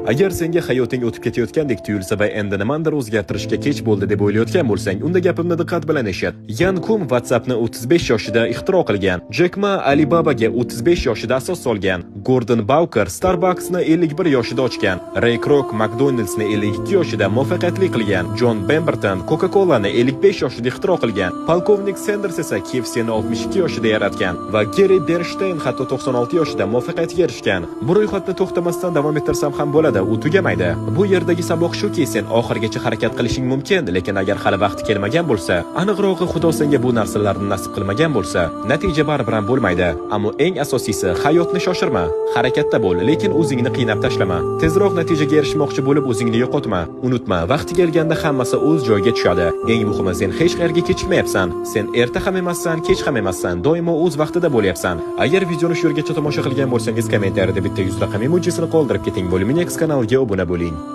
Agar senga hayoting o'tib ketayotgandek tuyulsa va endi nimanidir o'zgartirishga kech bo'ldi deb o'ylayotgan bo'lsang, unda gapimni diqqat bilan eshit. Yan Kum WhatsAppni 35 yoshida ixtiro qilgan. Jek Ma Alibabaga 35 yoshida asos solgan. Gordon Bowker Starbucksni 51 yoshida ochgan. Ray Kroc McDonald'sni 52 yoshida muvaffaqiyatli qilgan. John Pemberton Coca-Cola'ni 55 yoshida ixtiro qilgan. Polkovnik Sanders esa KFC'ni 62 yoshida yaratgan va Gary Bernstein hatto 96 yoshida muvaffaqiyatga erishgan. Bu ro'yxatni to'xtamasdan davom ettirsam ham bo'ladi, u tugamaydi. Bu yerdagi saboq shuki, sen oxirigacha harakat qilishing mumkin, lekin agar hali vaqti kelmagan bo'lsa, aniqrog'i, Xudo senga bu narsalarni nasib qilmagan bo'lsa, natija baribir ham bo'lmaydi. Ammo eng asosiysi, hayotni shoshirma. Harakatda bo'l, lekin o'zingni qiynab tashlama. Tezroq natijaga erishmoqchi bo'lib o'zingni yo'qotma. Unutma, vaqti kelganda hammasi o'z joyiga tushadi. Eng muhimi, sen hech qayerga kechikmayapsan. Sen erta ham emassan, kech ham emassan, doimo o'z vaqtida bo'lyapsan. Agar videoni shu yergacha tomosha qilgan bo'lsangiz, kommentariyada bitta 100 raqam emojisini qoldirib keting. Bo'liminex kanaliga obuna bo'ling.